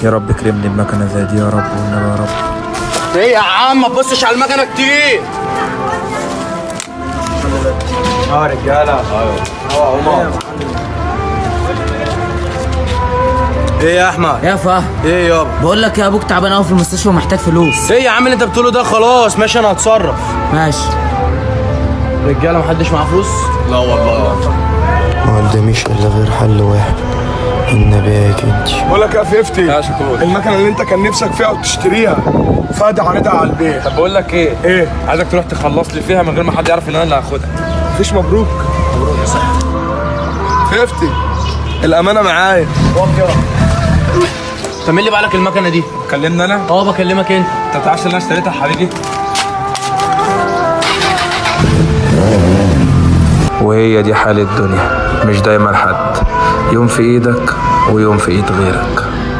يا رب كرمني بمكنه زي دي يا رب، والنبي يا رب. ايه يا عم، ما تبصش على المكنه كتير. اه رجاله. ايوه عمر. ايه يا احمد؟ يا فهد. ايه يابا؟ بقول لك يا ابوك تعبان قوي في المستشفى ومحتاج فلوس. ايه يا عم اللي انت بتقوله ده؟ خلاص ماشي، انا هتصرف. ماشي. رجاله محدش معاه فلوس؟ لا والله. ما قداميش الا غير حل واحد، النبي انت. بقول لك يا فيفتي، يا شكور. المكنه اللي انت كان نفسك فيها وتشتريها فادي عارضها على البيع. طب بقول لك ايه؟ ايه؟ عايزك تروح تخلص لي فيها من غير ما حد يعرف ان انا اللي هاخدها. مفيش مبروك. مبروك يا صاحبي. فيفتي الامانة معايا. طب مين اللي بالك المكنه دي؟ كلمني انا؟ اه بكلمك انت. انت ما تعرفش ان انا اشتريتها يا حبيبي؟ وهي دي حال الدنيا، مش دايما حد، يوم في ايدك ويوم في ايد غيرك.